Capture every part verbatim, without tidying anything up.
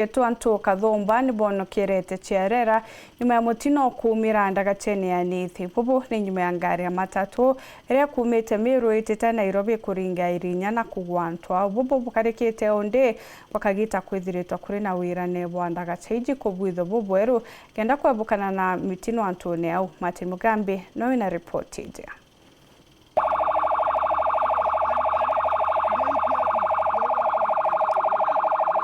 Yetu antu Kathumba ni bonokerete ciarera nyuma ya mutino kuumira ndagachene ya Nithi. Bubu ni nyuma ya ngari ya matatu iria kuumite Meru itite Nairobi kuringa Irinya na kugwa antu au. Bubu bukarikite undi bakagita kwithiritwa kuri na wirane bwa ndagacha iji kubwithwa bubweru kenda kwebukana na mitino antune au. Martin Mugambi no wina ripoti iji.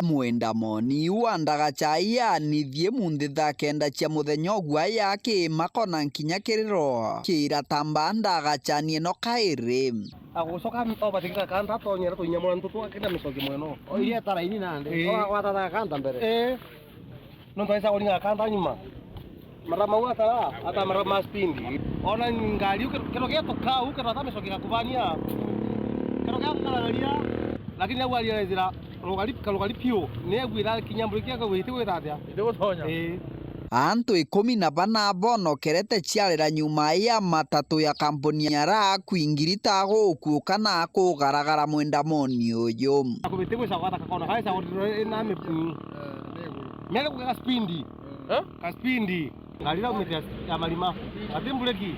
Mwenda moni wa ndagacha ya Nithi munthi thaa kenda cia muthenya ugwa ya kiima kona nkinya kiriro kiratamba ndagachani ino kairi. Agucoka obatinga kanta tonyera tuinya mwantu twakenda micoki mweno. Oirie taraini nandi. Ii. Owa gwatata kanta mbere. Ii. Nontu aisa kuringa kanta nyuma. Marama u atara, ata marama ma speed. Ona ngari u kiro gia tukau, kiro ata micoki gakubania. Kiro gia kukaragaria. Lakini au aria ezira rugari, karugari piu. Ni egwira kinya mburiki akagwiti gwita atia? Ndi gutonya. Ii. Antu ikumi na bana bonokerete ciarira nyuma ya matatu ya kampuni ya Raha kwingirita gukuuka na kugaragara mwenda moni uyu. Akubiti gwica gwata kakona, kaisa gutiro ina mi-, mm. Mere kuga spindi. Eh? Ka spindi. Ngari ira umite ya, ya marima. Ati mbureki.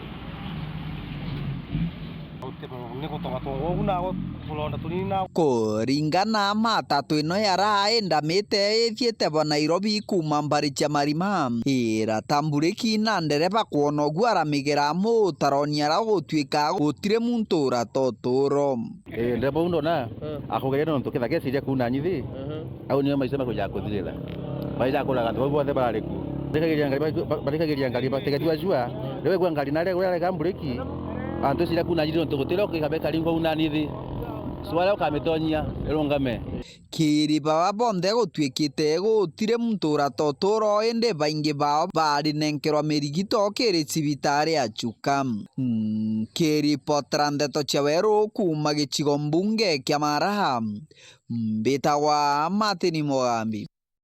Ni gutonga tonga ugu na turonda tunini na. Kuringana matatu ino ya Raha indamite ithiite bo Nairobi kuuma mbari cia marima, ira ta mbureki na ndereba kwona ugu aramigera mutaro ni ara gutuika gutiri muntu urata uturo. Ii, ndereba u ndona, eh, akugeria nontu kethira geciria kuuna nyithi, ehe, au nio maisha makuja kuthirira. Maisha kuraga antu bau bonthe barari ku. Barikagiria ngari, ba-, ba-, barikagiria ngari, bategeti bacua. Riu egua ngari na regwa rega mbureki. Antu eciria kuuna nyithi nontu gutiri ukikabe karingwa una nyithi. Swala ukamitonyia, irungame. Kiri baba bonthe gutuikite gutiri muntu urata uturo, indi baingi bao barinenkerwa mirigito kiri cibitari ya Chuka. Nkiripotera ndeto cia weru kuuma gicigo mbunge kia Maraha, mbitagwa Martin Mugambi.